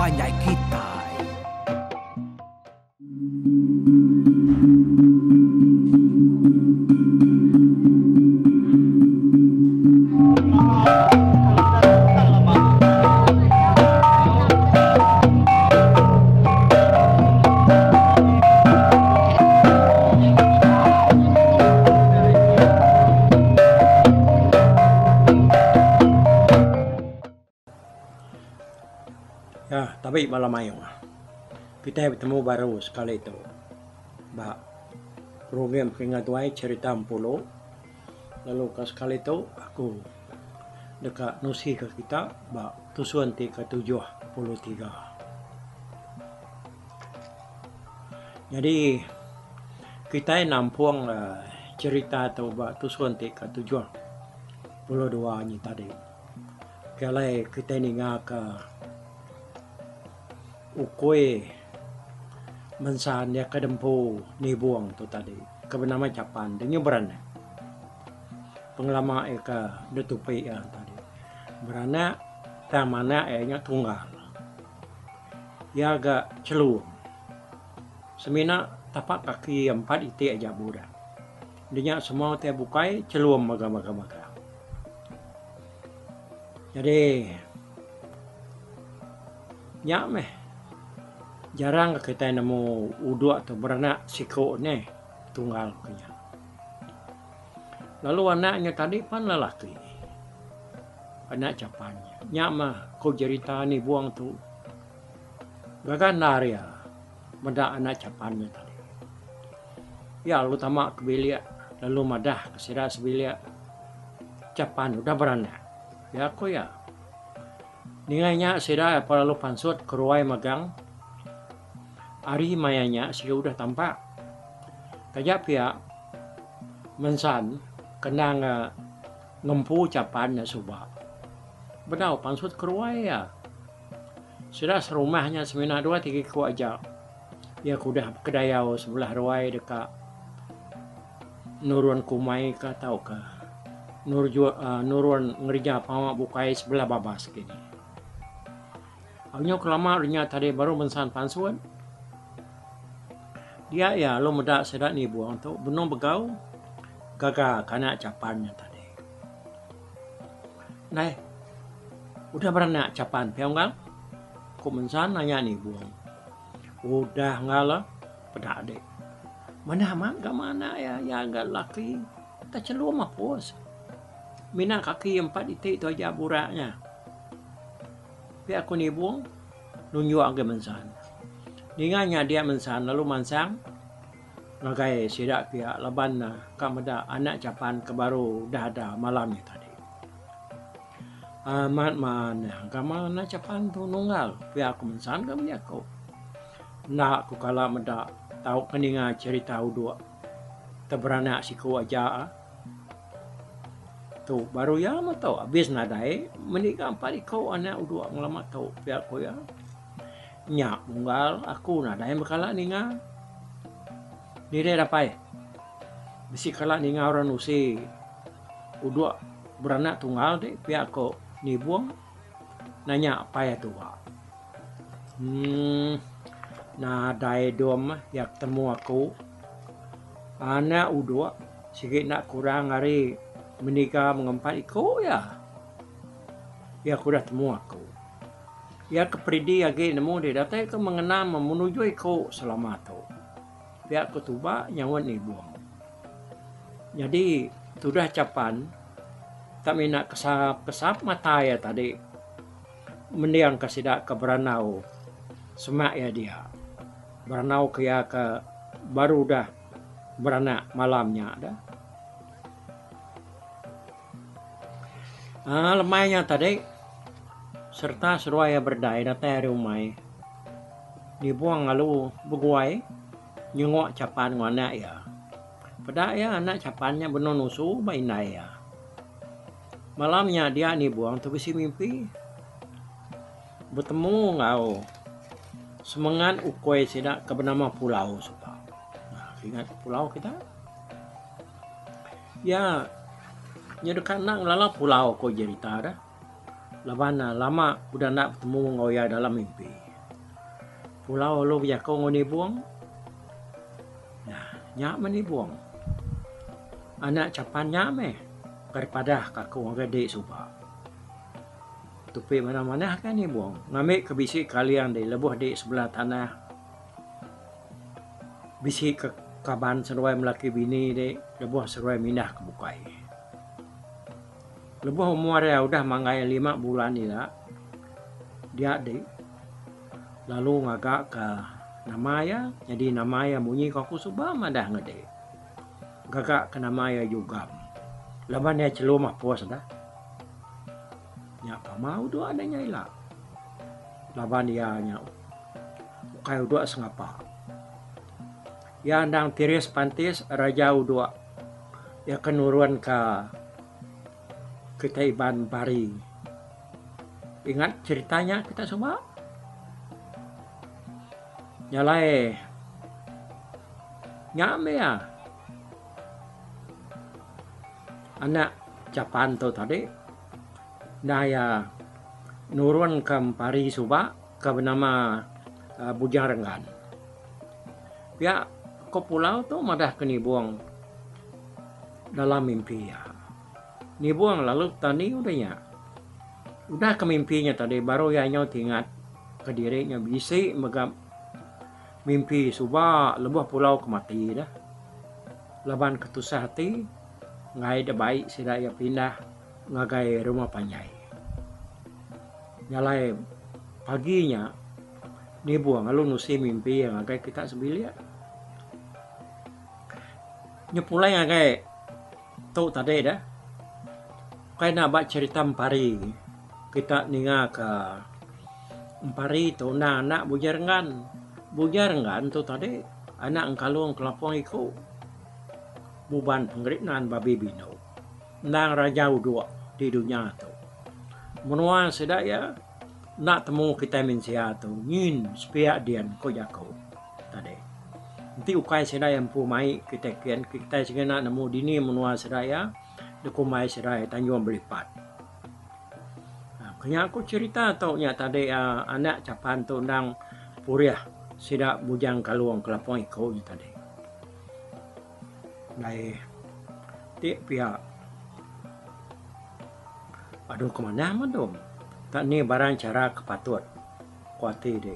panjai kitai. Ya, tabi bala mayuh. Kitai betemu baru sekali tu ba program Pengingat Tuai Cherita Empulu. Lalu ka sekali tu aku deka nusika kita ba tusun ti ke 73. Nyadi kitai nampung cherita tu ba tusun ti ke 72 nyi tadi. Ke alai kitai ninga ka ukui mensa nya ke dempu nibung tu tadi ke benama Chapan ti nyu beranak. Pengelama iya ke ditupi iya tadi beranak tang anak iya nya tunggal. Iya ga chelum semina tapak kaki iya empat iti aja burak. Dinya semua utai bukai chelum mega mega mega. Nyadi nya meh jarang kitai nemu udok tu beranak siku neh tunggal ku nya. Lalu anak nya tadi pan lelaki anak chapan nya. Nya mah ku jerita nibung tu gaga endar iya meda anak chapan nya tadi. Iya lalu tama ke bilik lalu madah ke sida sebilik. Chapan udah beranak. Pia ku iya. Ninga nya sida iya lalu pansut ke ruai magang. Ari maya nya sida udah tampak. Taja pia mensan kena ngempu chapan nya suba. Bedau pansut ke ruai iya. Sida serumah nya semina dua tiga iku aja. Iya ke udah bekedayau sebelah ruai deka. Nurun kumai ka tauka nurun ngereja pengawa bukai sebelah babas kini. Nyau kelama nya tadi baru mensan pansut dia iya lalu meda sida nibung tu benung begau gaga ke anak chapan nya tadi. Ndai udah beranak chapan pia unggal? Ku mensan nanya nibung. Udah enggau la peda dik. Manah amat ga anak iya, iya ga lelaki tak chelum apus. Mina kaki empat iti tu aja burak nya. Pia ku nibung nunjuk agi mensan. Ninga nya dia mensan lalu mansang ngagai sida pia laban ne ka meda anak chapan ke baru udah ada malam nya tadi. Amat manah gamal anak chapan tu nunggal pia ku mensan ga bejaku. Enda ku kala meda tauka ninga cherita udok teberanak siku aja. Tu baru iya meh tu abis nadai meniga empat iku anak udok ngelama tu pia ku iya. Nya unggal aku nadai meh kala ninga. Diri apai bisi kala ninga orang nusi udok beranak tunggal ti pia ko nibung nanya apai atua. Uhh nadai dom iya ketemu aku anak udok sigi enda kurang ari meniga mengempat iku iya. Iya ke udah temu aku. Iya ke peridi agi nemu deh datai ke mengenam menuju iku selama tu. Pia ku tuba nyaut nibung. Nyadi tudah chapan tak mina kesap-kesap mata iya tadi mendingka sida ke berandau semak iya dia. Berandau ke iya ke baru udah beranak malam nya dah. Aaa lemai nya tadi sereta seduai iya berdai datai ari umai nibung lalu beguai nyenguk chapan enggau anak iya. Peda iya anak chapan nya benung nusu ba indai iya. Malam nya dia nibung tu bisi mimpi betemu enggau semengat ukui sida ke benama Pulau suba. Ingat Pulau kita. Iya nya deka enda ngelala Pulau ko jerita deh laban lama udah enda betemu enggau iya dalam mimpi. Pulau lalu bejaku enggau Nibong. Nah, nya meh Nibong. Anak chapan nya meh ke dipadah ka aku ngagai dik suba. Tupi manah-manah ka Nibong ngambi ke bisi kaling dik lebuh dik sebelah tanah. Bisi ke kaban seduai melaki bini dik lebuh seduai mindah ke bukai. Lebuh umur iya udah manggai lima bulan ila, dia dik lalu ngaga ka nama iya nyadi nama iya munyi ko aku suba madah enggau dik. Gaga ka nama iya Jugam laban iya chelum apus dah. Nya pama udok nya nya ila laban iya nya ukai udok sengapa. Iya endang tiris pantis raja udok iya ke nurun ka kitai Iban Bari. Ingat cherita nya kita suba? Nya alai nya meh iya anak chapan tu tadi enda iya nurun ka Empari suba ke benama Bujang Renggan. Pia ko pulau tu madah ke nibong dalam mimpi iya. Nibong lalu betani udah nya. Udah ke mimpi nya tadi baru iya nyau tingat ke diri nya bisi mega mimpi suba lebuh pulau ke mati deh. Laban ke tusah ati enggai da bai sida iya pindah ngagai rumah panjai. Nya alai pagi nya Nibong lalu nusi mimpi iya ngagai kita sebilik. Nya pulai ngagai tu tadi deh. Ukai enda ba cherita Empari kita ninga ka Empari tu endang anak Bujang Renggan. Bujang Renggan tu tadi anak Engkalong Kelapong Iku buban pengerinan babi bindu. Endang raja udok di dunya tu. Menua sida iya enda temu kitai mensia tu nyin sepiak din ku jaku tadi. Enti ukai sida iya empu mai kitai kin kitai sigi enda nemu dini menua sida iya dikumbai sida iya Tanjung Belipat. Kenya ku cherita tu nya tadi aaa anak chapan tu endang purih sida Bujang Kalong Kelapong Iku nya tadi. Ndai ti pia adu ke manah meh tu. Tak ni barang chara ke patut ku ati ti.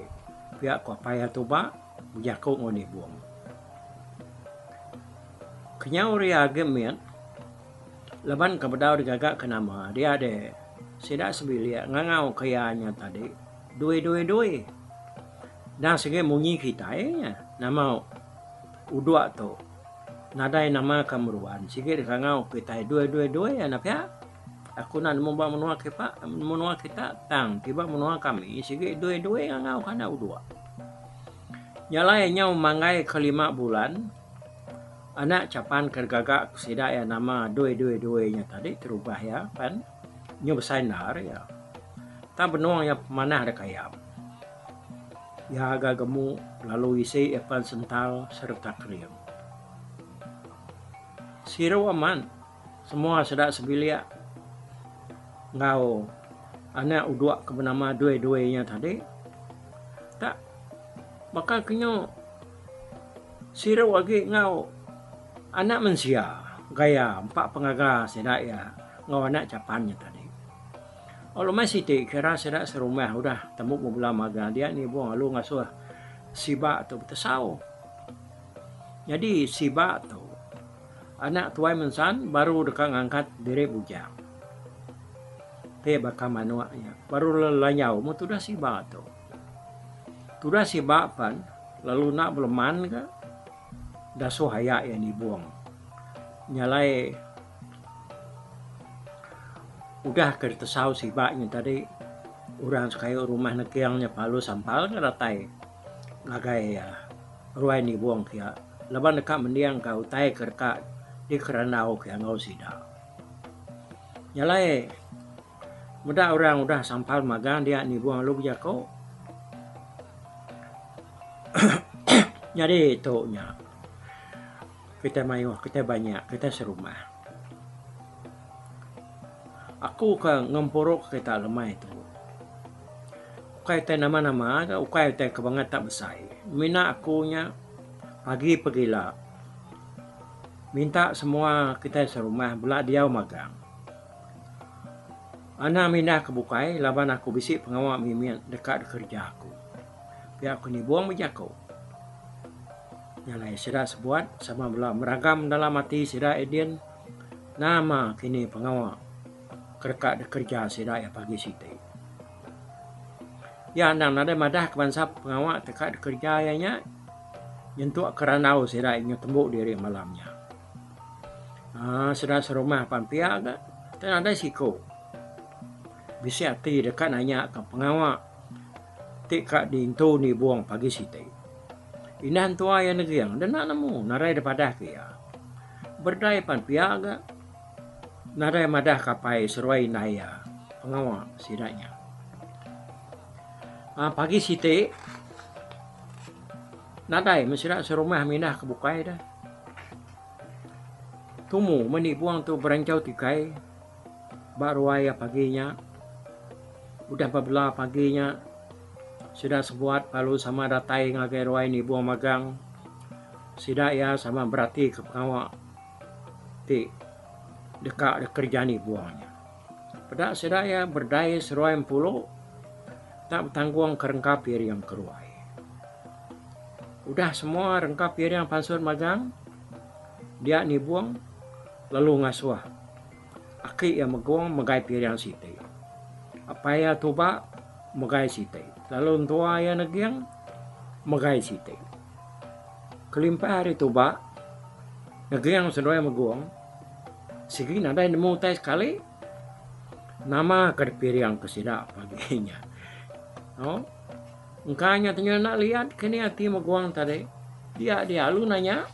Pia ku apai iya tuba bejaku enggau nibung. Kenyau ria agi mit laban ke bedau digaga ke nama dia deh sida sebilik ngangau ke iya nya tadi dui dui dui. Endang sigi munyi kitai nya nama. Udok tu nadai nama ka meruan sigi dikangau kitai dui dui dui anak pia. Aku enda nemu ba menua kipa menua kita tang ti ba menua kami sigi dui dui ngangau ka anak udok. Nya alai nyau manggai ke lima bulan anak chapan ke digaga sida iya nama dui dui dui nya tadi terubah iya pan nyu besai endar iya. Tang benung iya manah da kayam. Iya ga gemu lalu isi iya pan sental sereta kering. Siru amat semua sida sebilik enggau anak udok ke benama Dui-Dui nya tadi tak baka ke nyu siru agi enggau anak mensia gaya empa pengaga sida iya enggau anak chapan nya tadi. Oh lumai siti kira sida serumah udah tembu bebela magang dia nibung lalu ngasuh siba tu betesau. Nyadi siba tu anak tuai mensan baru deka ngangkat diri bujang. Ti baka manuk nya baru lelanjau meh tudah siba tu. Tudah siba pen lalu enda beleman ka dasuh aya iya nibung. Nya alai. Udah ke ditesau siba nya tadi orang sekayu rumah neking nya lalu sampal ke datai ngagai ruai nibung kiya laban deka mending ka utai ke deka dikerandau ke enggau sida. Nya alai meda orang udah sampal magang dia nibung lalu bejaku nyadi tu nya. Kitai mayuh, kitai banyak, kitai serumah. Aku ke ngempuru kita lemai tu. Ukai utai nama-nama ga ukai utai ke bangat tak besai. Mina aku nya pagi pegila minta semua kitai serumah bela diau magang. Anang mindah ke bukai laban aku bisi pengawa mimit deka dikereja aku. Pia ku Nibong bejaku. Nya alai sida sebuat sama bela meragam dalam ati sida Edin nama kini pengawa ke deka dikereja sida iya pagi siti. Iya endang nadai madah ke bansa pengawa ti ka dikereja iya nya nyentuk ke randau sida inya tembu diri malam nya. Aaa sida serumah pan pia ga tang nadai siku bisi ati deka nanya ka pengawa ti ka diintu nibung pagi siti. Indah entua iya neging deh enda nemu nadai deh padah ke iya. Berdai pan pia ga nadai madah ka apai seruai indai iya pengawa sida nya. Aaa pagi siti nadai meh sida serumah mindah ke bukai deh. Tumu meh nibung tu beranchau tikai ba ruai iya pagi nya. Udah bebela pagi nya sida sebuat lalu sama datai ngagai ruai nibung magang. Sida iya sama beratika pengawa ti deka dikereja nibung nya. Peda sida iya berdai seruai empulu tak betanggung ke rengka piring ke ruai. Udah semua rengka piring pansut magang, dia nibung lalu ngasuh aki iya megong megai piring siti. Apai iya tuba megai siti lalu entua iya neging megai siti. Kelimpah ari tuba, neging seduai megong sigi nadai nemu utai sekali nama ke dipiring ke sida pagi nya. Engka nya tenyu enda liat ke ni ati meguang tadi. Dia dia alu nanya.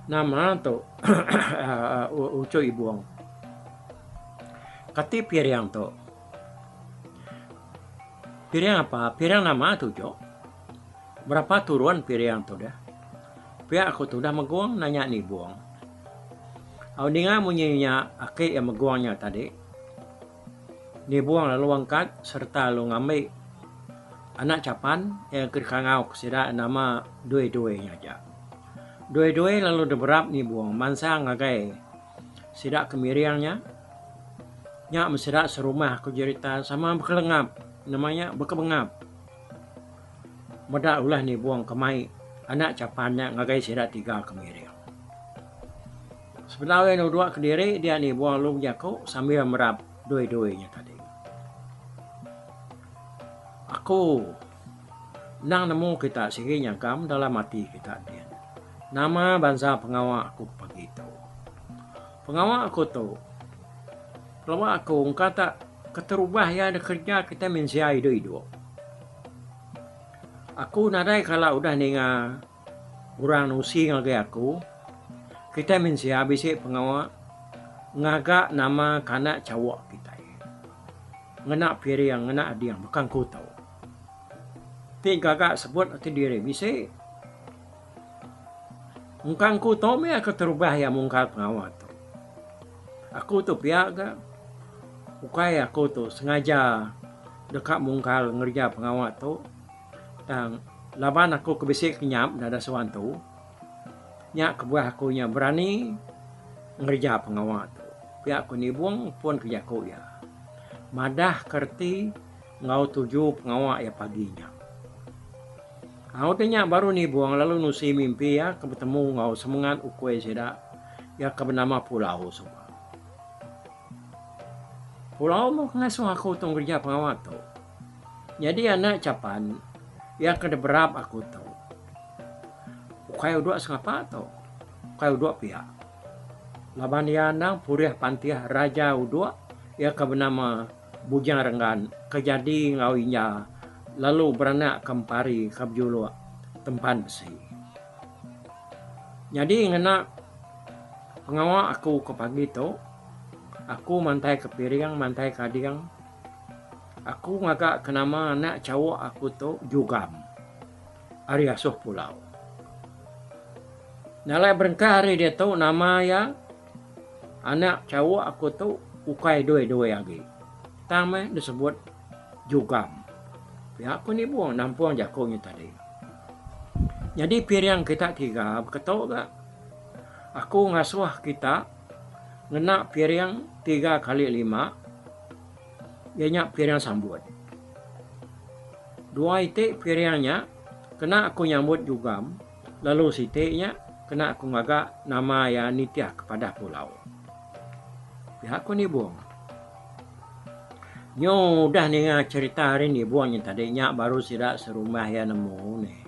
Nama tu uchu ibung. Kati piring tu. Piring apa? Piring nama tu uchu? Berapa turun piring tu deh? Pia aku tudah megung nanya nibung. Au ninga munyi nya aki iya megung nya tadi. Nibung lalu angkat sereta lalu ngambi anak chapan iya ke dikangau ke sida nama Dui-dui nya aja. Dui-dui lalu diberap Nibung mansang ngagai sida ke miring nya. Nya meh sida serumah ku jerita sama bekelengap nama nya bekebengap. Meda ulah Nibung ke mai anak chapan nya ngagai sida tiga ke miring. Sebedau iya nuduk kediri dia nibung lalu bejaku sambil merap dui-dui nya tadi. Aku endang nemu kita sigi nyagam dalam ati kita din. Nama bansa pengawa aku pagi tu. Pengawa aku tu pelaba aku engka tak keterubah iya da kereja kitai mensia idup-idup. Aku nadai kala udah ninga. Orang nusi ngagai aku, kitai mensia bisi pengawa ngaga nama kanak chawak kitai. Ngena piring, ngena ading baka engku tu. Ti gaga sebut ati diri bisi. Engka engku tu mih keterubah iya mungkal pengawa tu. Aku tu pia ga ukai aku tu sengaja deka mungkal ngereja pengawa tu. Tang, laban aku ke bisi kenyap dada suan tu, nya kebuah aku nya berani ngereja pengawa tu. Pia ku Nibung pun ke jaku iya. Madah ke reti enggau tuju pengawa iya pagi nya. Au ti nya baru Nibung lalu nusi mimpi iya ke betemu enggau semengat ukui sida iya ke benama Pulau suba. Pulau meh ke ngasuh aku tu ngereja pengawa tu. Nyadi anak chapan iya ke diberap aku tu ukai udok sengapa tu ukai udok pia laban iya endang purih pantih raja udok iya ke benama Bujang Renggan ke jadi enggau Inja lalu beranak ke Empari ke bejuluk Tempan Besi. Nyadi ngena pengawa aku ke pagi tu aku mantai ke piring mantai ke ading. Aku ngaga ke nama anak chauk aku tu Jugam ari asuh pulau. Nyalai berengkah ari diatu nama iya anak chauk aku tu ukai dui-dui agi. Tang meh disebut jugam. Pia ku Nibong nampung jaku nya tadi. Nyadi piring kita tiga beketu ga. Aku ngasuh kita ngena piring 3x5 iya nya piring sambut. Dua iti piring nya kena aku nyambut jugam lalu siti nya kena aku ngaga nama iya nitih ke padah pulau. Pia ku Nibong. Nyu udah ninga cherita ari Nibong nya tadi nya baru sida serumah iya nemu nih.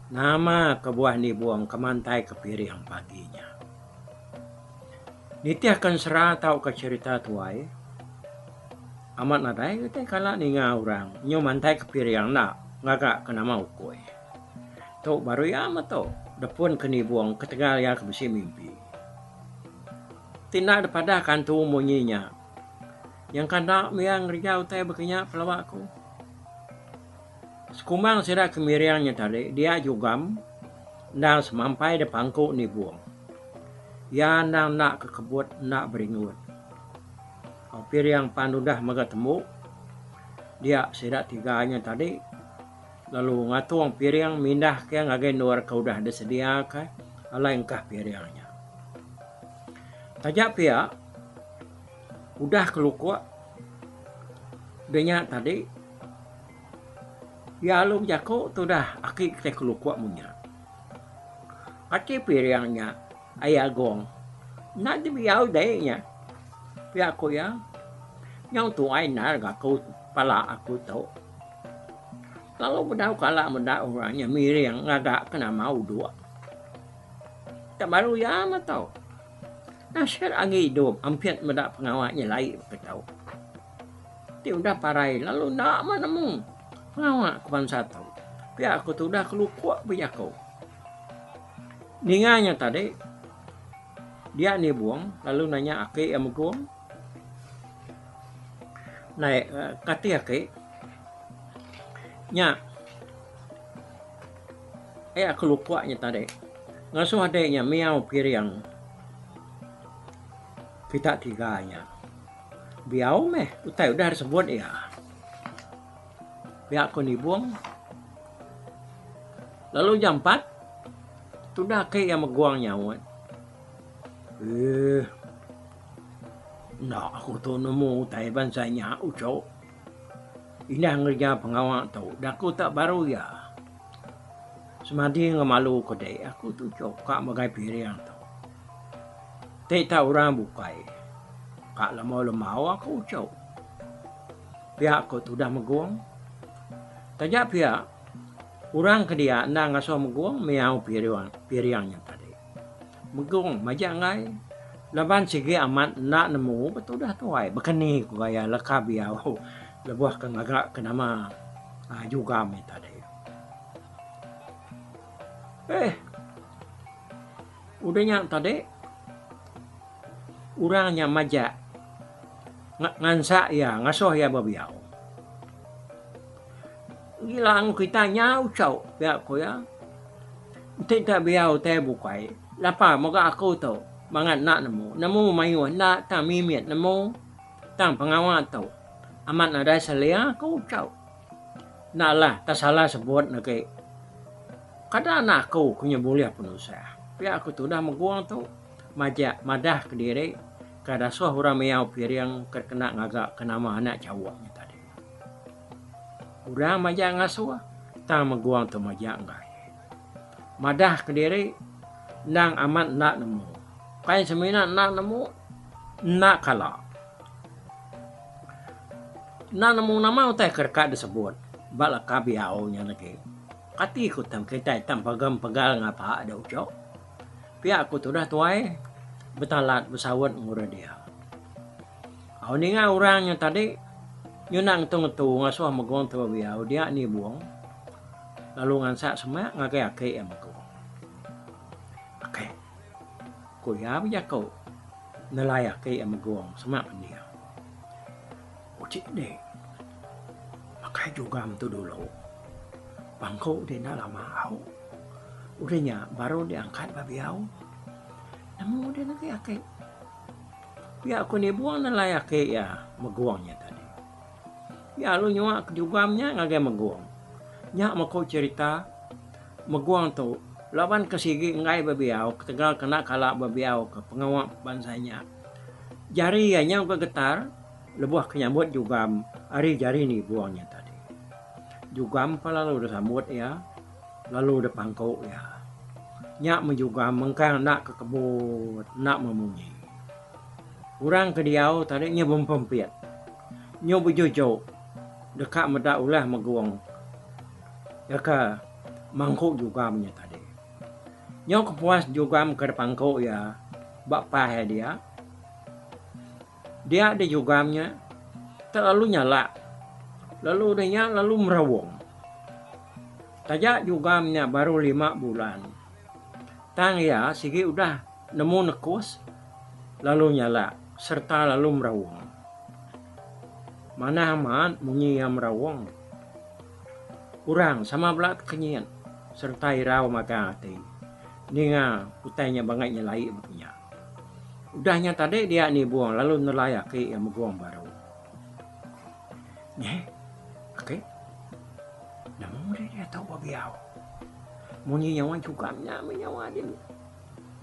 Nama kebuah Nibong ke mantai ke piring pagi nya. Nitih ke ensera tauka cherita tuai, amat nadai kitai kala ninga orang nyu mantai ke piring enda ngaga ke nama ukui. Tu baru iya meh tu depun ke Nibong ketegal iya ke bisi mimpi. Ti enda dipadah ka antu munyi nya. Nyangka enda mia ngereja utai baka nya pelaba aku. Sekumbang sida ke miring nya tadi dia jugam endang semampai da pangku nibung. Iya endang enda kekebut enda beringut. Au piring pan udah mega tembu dia sida tiga nya tadi lalu ngatung piring mindah ke ngagai endur ke udah disediaka alai engkah piring nya. Taja pia udah kelukuk deh nya tadi iya lalu bejaku tudah aki kitai kelukuk mung nya. Kati piring nya ai agong enda dibiau deh nya pia ku iya nyau tuai endar ga aku pala aku tu. Lalu bedau kala meda orang nya miring ngaga ke nama udok. Tak baru iya meh tu. Nasir agi idup ampit meda pengawa nyelai baka tu. Ti udah parai lalu enda meh nemu pengawa ke bansa tu. Pia ku tudah kelukuk bejaku. Ninga nya tadi dia nibung lalu nanya aki iya megong. Ndai kati aki nya iya ke lupok nya tadi ngasuh ade nya miau piring kita tiga nya. Biau meh utai udah disebut iya. Pia ku Nibong lalu jampat tudah aki iya megung nyaut uhh. Enda aku tu nemu utai bansa nya uchu. Indah ngereja pengawa tu da aku tak baru iya. Semadi ngemalu ke dek aku tu uchu ka megai piring tu. Ti tak orang bukai ka lembau-lembau aku uchu. Pia ku tudah Megung. Taja pia orang ke dia enda ngasuh Megung miau piring piring nya tadi. Megung majak enggai laban sigi amat enda nemu ba tudah tuai baka ni ku gaya leka biau lebuh ke ngaga ke nama jugam nya tadi. Eh udah nya tadi orang nya majak ngansak iya ngasuh iya bebiau. Gila enggau kita nyau chau pia ku iya. Enti enta biau utai bukai lapa mega aku tu bangat enda nemu. Nemu mayuh enda tang mimit nemu tang pengawa tu amat nadai selia ku chau. Enda alah tak salah sebut agi. Kada anak aku ku nya bulih penusah. Pia ku tudah megung tu majak madah kediri ke dasuh orang miau piring ke kena ngaga ke nama anak chauk nya tadi. Orang majak ngasuh, tang megung tu majak enggai. Madah kediri endang amat enda nemu. Ukai semina enda nemu, enda kala. Enda nemu nama utai ke deka disebut ba leka biau nya lagi. Kati ku tang kitai tang pegem pegal ngapa da uchu. Pia ku tudah tuai betalat besaut ngurih dia. Au ninga orang nya tadi nyunak ngetu-ngetu ngasuh Megung Tua Biau dia nibung lalu ngansak semak ngagai aki iya Megung. Aki, ku iya bejaku nelai aki iya Megung semak pending. Uji dek makai jugam tu dulu bangku dek enda lama au. Udah nya baru dek angkat ba biau. Nemu dek lagi aki. Pia ku nibung nelai aki iya megung nya tadi. Iya lalu nyua ke jugam nya ngagai Megung. Nya meko cherita Megung tu laban ke sigi enggai bebiau ketegal ke enda kala bebiau ke pengawa bansa nya. Jari iya nyau gegetar lebuh ke nyambut jugam ari jari nibung nya tadi. Jugam pa lalu disambut iya lalu dipangku iya. Nya meh jugam mengkang enda kekebut enda memunyi. Orang ke diau tadi nyau bempempit nyau bejujuk deka meda ulah Megung deka mangku jugam nya tadi. Nyau kepuas jugam ke dipangku iya ba pah iya dia. Dia deh jugam nya tak lalu nyalak lalu udah nya lalu merawong. Taja jugam nya baru lima bulan tang iya sigi udah nemu nekus lalu nyalak sereta lalu merawong. Manah amat munyi iya merawong. Orang sama bela tekenyit sereta irau magang ati ninga utai nya bangat nyelai baka nya. Udah nya tadi dia nibung lalu nelai aki iya megung baru. Nyeh, aki. Nemu deh diatu bebiau. Munyi nyawa jugam nya meh nyawa din.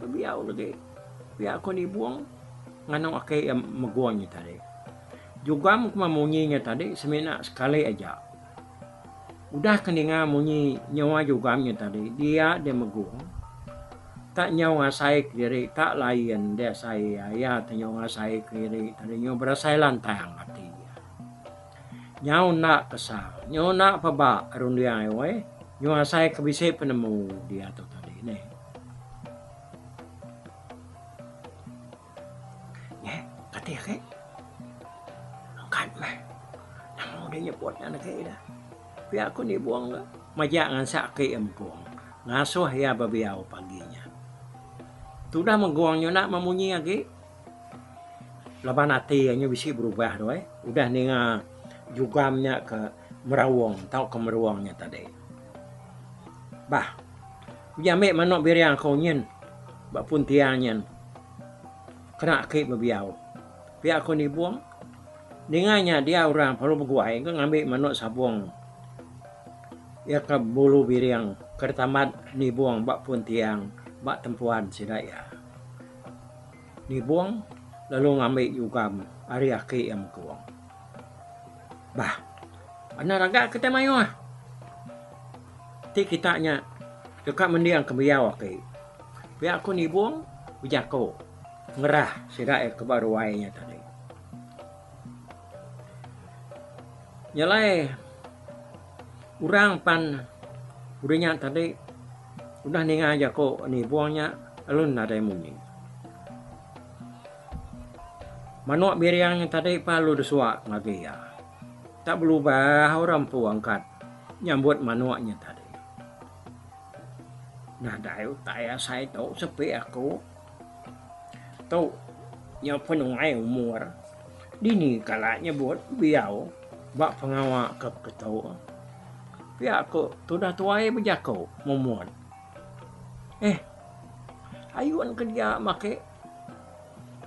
Bebiau legi. Pia ko nibung nganu aki iya megung nya tadi. Jugam kuma munyi nya tadi semina sekali aja. Udah ke ninga munyi nyawa jugam nya tadi dia deh megung. Tak nyau ngasai kediri tak lain deh asai iya. Iya te nyau ngasai kediri tadi nyau berasai lantang ati iya. Nyau enda kesal, nyau enda peba runding iya weh. Nyau asai ke bisi penemu diatu tadi neh. Nyeh, kati agi. Angkat meh. Nemu deh nyebut nya negi dah. Pia ku nibung ga. Majak ngansak aki iya megong. Ngasuh iya bebiau pagi nya. Tudah megong nya enda memunyi agi. Laban ati iya nya bisi berubah tu ai. Udah ninga jugam nya ke merawong tauka meruang nya tadi. Bah. Uji ambi manok biring aku nyin ba pun tiang nyin. Kena aki bebiau. Pia ku nibung. Ninga nya dia orang perlu beguai ke ngambi manok sabung iya ke bulu biring ke ditamat nibung ba pun tiang ba tempuan sida iya. Nibung lalu ngambi jugam ari aki iya mekung. Bah anak raga kitai mayuh. Ti kita nya deka mending ke biau aki. Pia ku nibung bejaku ngerah sida iya ke ba ruai nya tadi. Nya alai orang pan udah nya tadi udah ninga jaku nibung nya lalu nadai munyi. Manok biring nya tadi pan lalu desua ngagai iya. Tak belubah orang empu angkat nyambut manok nya tadi. Nadai utai asai tu sepi aku. Tu nya penungai umur dini kala nyebut biau ba pengawa ke ketu. Pia ku tudah tuai bejaku mumut. Eh ayun ke dia make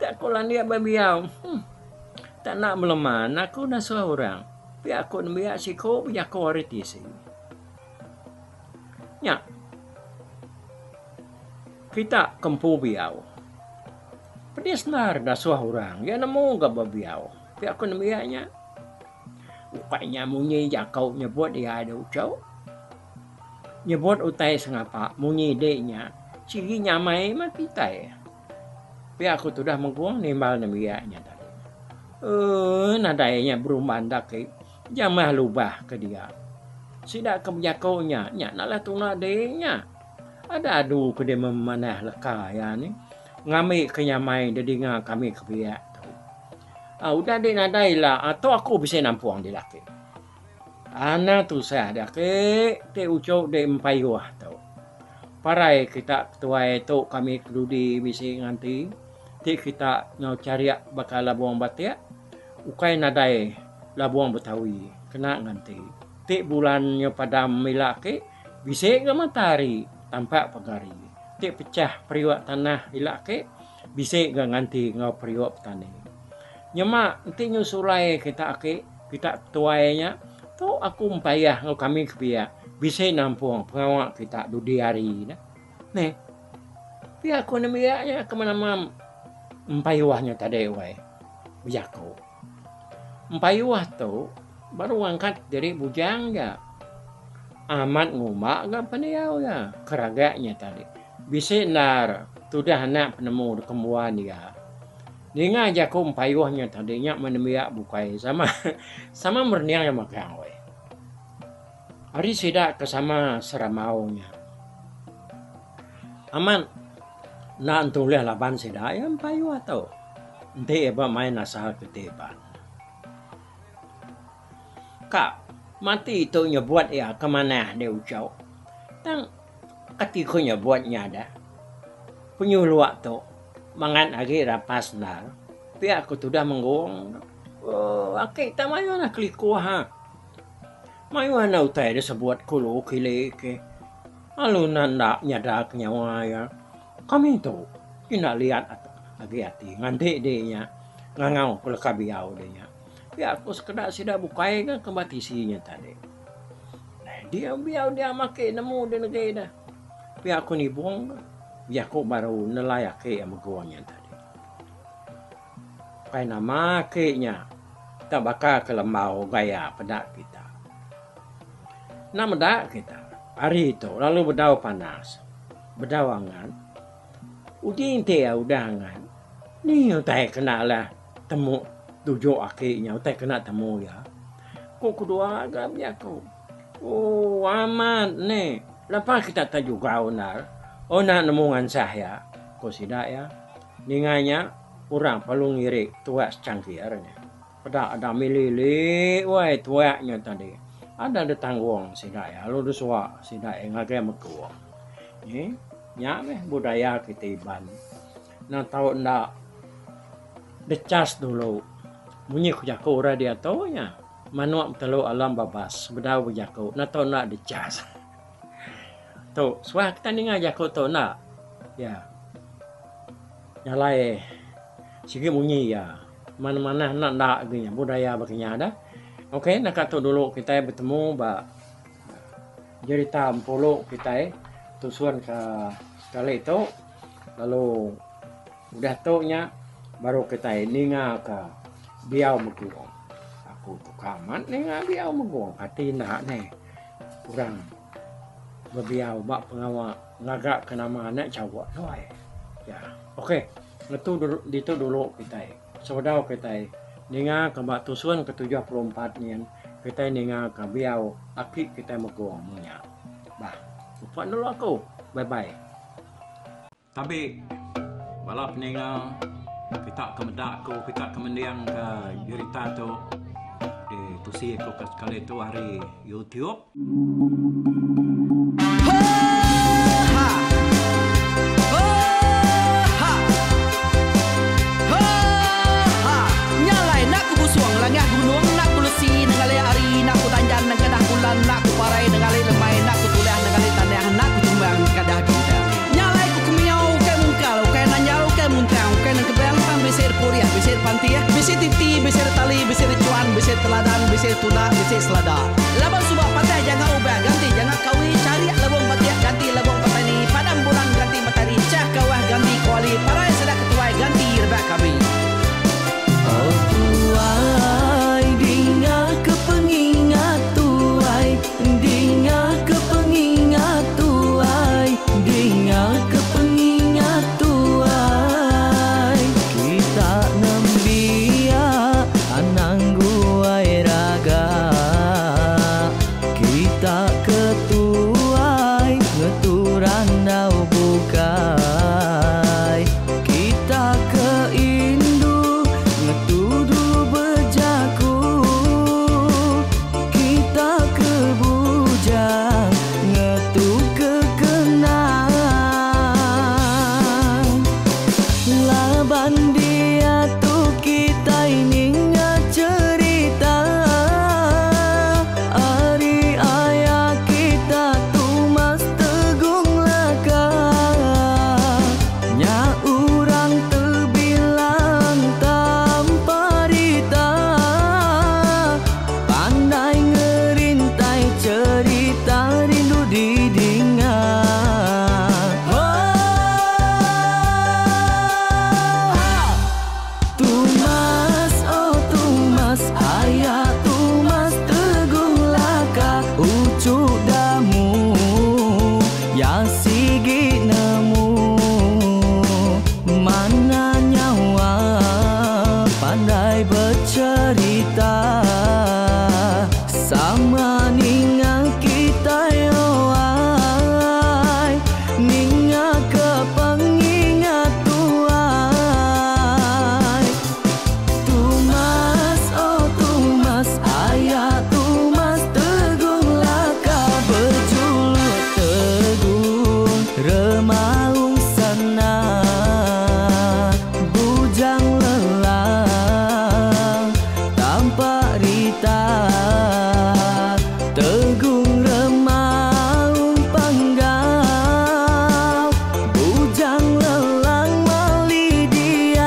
tak ku landik ba biau huh tak enda beleman aku nasuh orang. Pia ku nembiak siku bejaku ari tisi. Nya. Kita ke empu biau. Pedis endar dasuh orang iya nemu ga bebiau. Pia ku nembiak nya. Ukai nya munyi jaku nyebut iya adu uchu. Nyebut utai sengapa munyi di nya sigi nyamai meh kitai. Pia ku tudah mengkung nimbal nembiak nya tadi. Eee nadai nya berumban da agi jamah lubah ke dia. Sida ke bejaku nya, nya nalah tuna di nya. Ada adu ke deh memanah leka iya nih ngambi ke nyamai dedinga kami ke biak tu. Aaa udah deh nadai ila tu aku bisi nampung dila ake. Anang tusah deh ake ti uchu deh empayuh tu. Parai kita ketuai tu kami kedudi bisi nganti ti kita enggau charik baka labung batik ukai nadai labung betawi kena nganti. Ti bulan nyau padam ila ake bisi ga matahari tampak pegari. Ti pecah periuk tanah ila ake bisi ga nganti enggau periuk petani. Nyema enti nyau sulai kita ake. Kita tuai nya, tu aku empayah enggau kami ke piak bisi nampung pengawa kita dudi hari ne. Neh. Pia ku nembiak nya ke menama empayuh nya tadi weh bejaku. Empayuh tu baru ngangkat diri bujang ja. Amat ngumba ga pendiau iya keragak nya tadi. Bisi endar tudah anak penemu dikembuan iya. Ninga jaku empayuh nya tadi nya meh nembiak bukai sama sama merening iya magang weh. Ari sida ke sama serambau nya. Amat enda entu ulih laban sida iya empayuh tu. Enti iya ba main asal kiti Iban. Ka mati tu nyebut iya ke manah deh uchu. Tang kati ku nyebut nya deh. Penyuluk tu. Mangat agi rapas endar. Pia ku tudah menggung. Ooh aki tak mayuh nah kelikuh ha. Mayuh enda utai disebut kulu kili ke. Lalu enda enda nyada ke nyawa iya. Kami tu enda liat agi ati nganti di nya ngangau ke leka biau di nya. Pia ku sekeda sida bukai ga ke ba tisi nya tadi. Diau biau dia maki nemu di negi dah. Pia ku nibung jaku baru nelai aki iya mego nya tadi. Ukai nama aki nya tak baka ke lembau gaya peda kita. Enda meda kita hari tu lalu bedau panas bedau angat. Uji enti iya udah angat ni utai kena alah temu tuju aki nya utai kena temu iya. Ku kedua ga bejaku. Ooh amat ne lepa kita tak jugau endar oh enda nemu ngansah iya ku sida iya. Ninga nya orang perlu ngiri tuak secangkir nya. Peda ada mili li wai tuak nya tadi. Ada ditanggung sida iya lalu disuak sida iya ngagai mekung. Nyi nya meh budaya kita Iban. Enda tau enda dicas dulu munyi ku jaku orang diatu nya. Manuk betelu alam babas sebedau bejaku enda tau enda dicas. Tu suah kita ninga jaku tu enda. Ya. Nya alai sigi munyi iya. Manah manah enda enda agi nya budaya ba kinya dah. Okey naka tu dulu kitai betemu ba jerita empulu kitai tusun ke sekali tu lalu Udah tu nya baru kitai ninga ka biau megung. Aku tu ka amat ninga biau megung kati enda neh orang bebiau ba pengawa ngaga ka nama anak chawa tu ai. Ya okey ngetu ditu dulu kitai sebedau kitai ninga ka ba tusun ke 74 nyin kitai ninga ka biau aki kitai megung mung nya. Bah upa dulu aku. Bye bye. Tabi bala peninga kita ke meda aku kita ke mending ka jerita tu ditusi aku ke sekali tu ari YouTube. Bisi pantih, bisi titi, bisi tali, bisi rechuan, bisi teladan, bisi tunda, bisi selada. Laban suba patah janga ubah ganti janga kawi, charik lebung batik ganti lebung petani, padam bulan ganti matari, chah kawah ganti kuali, parai sida ketuai ganti rebak kami. Oh tuai dinga ke pengingat tuai dinga ke pengingat tuai dinga ke pengingat tuai kita nembiak anang guai raga. Becerita sama ninga kitai oh ai Ninga ke pengingat tuai Tumas oh Tumas aya Tumas Tegung Laka bejuluk Tegung Remaung Sana Bujang Lelang Tampak Rita Tegung Remaung Panggau Bujang Lelang Mali Diau.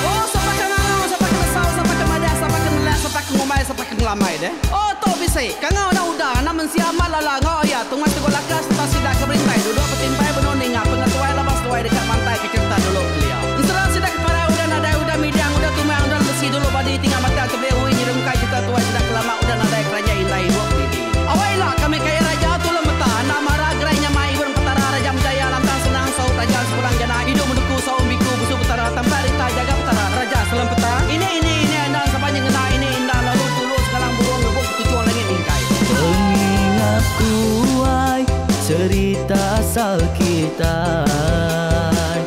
Oh sapa ke ngangau sapa ke nesau sapa ke madah sapa ke nelak sapa ke ngumbai sapa ke ngelamai deh. Oh tu bisi kangau anak uda anak mensia amat lala enggau aya tungai teguh laka sereta sida ke berintai duduk betimpai benung ninga pengetuai laban seduai deka mantai ke cherita dulu kelia. Ensera sida ke parai udah nadai udah midang udah tumang udah lesi dulu badi tinggal batang tebeli ui nyerungkai cherita tuai sida ke lama udah nadai keranjai indai ibup didi. Awai ila kami kaya raja tulung meta enda mara gerai nyamai ibun petara raja menjaya lantang senang saut raja sepulang jana idup menuku saum biku busu petara tampak rita jaga petara raja selem peta ini ini ini enda sapa nyengena ini enda lalu tulu segalang burung ngebuk ketuchung langit mingkai. Pengingat tuai cerita asal kitai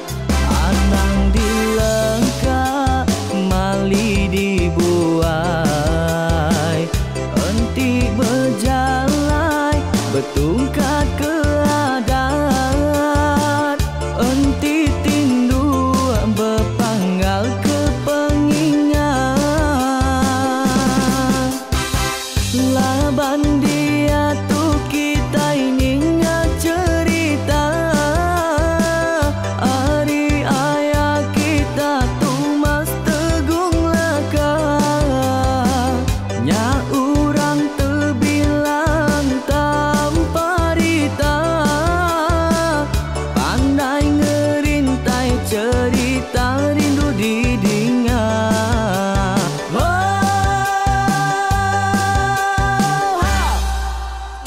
Anang dilengka mali dibuai Enti bejalai betungkat ke adat Enti tinduk bepanggal ke pengingat Laban diatu kitai ninga cherita ari aya kita Tumas Tegung Laka Nya urang tebilang tanpa rita Pandai ngerintai cherita rindu didinga Oh ha!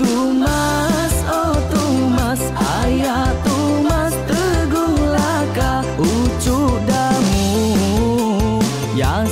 Tumas oh Tumas aya Tumas Tegung Laka uchu Damu ya.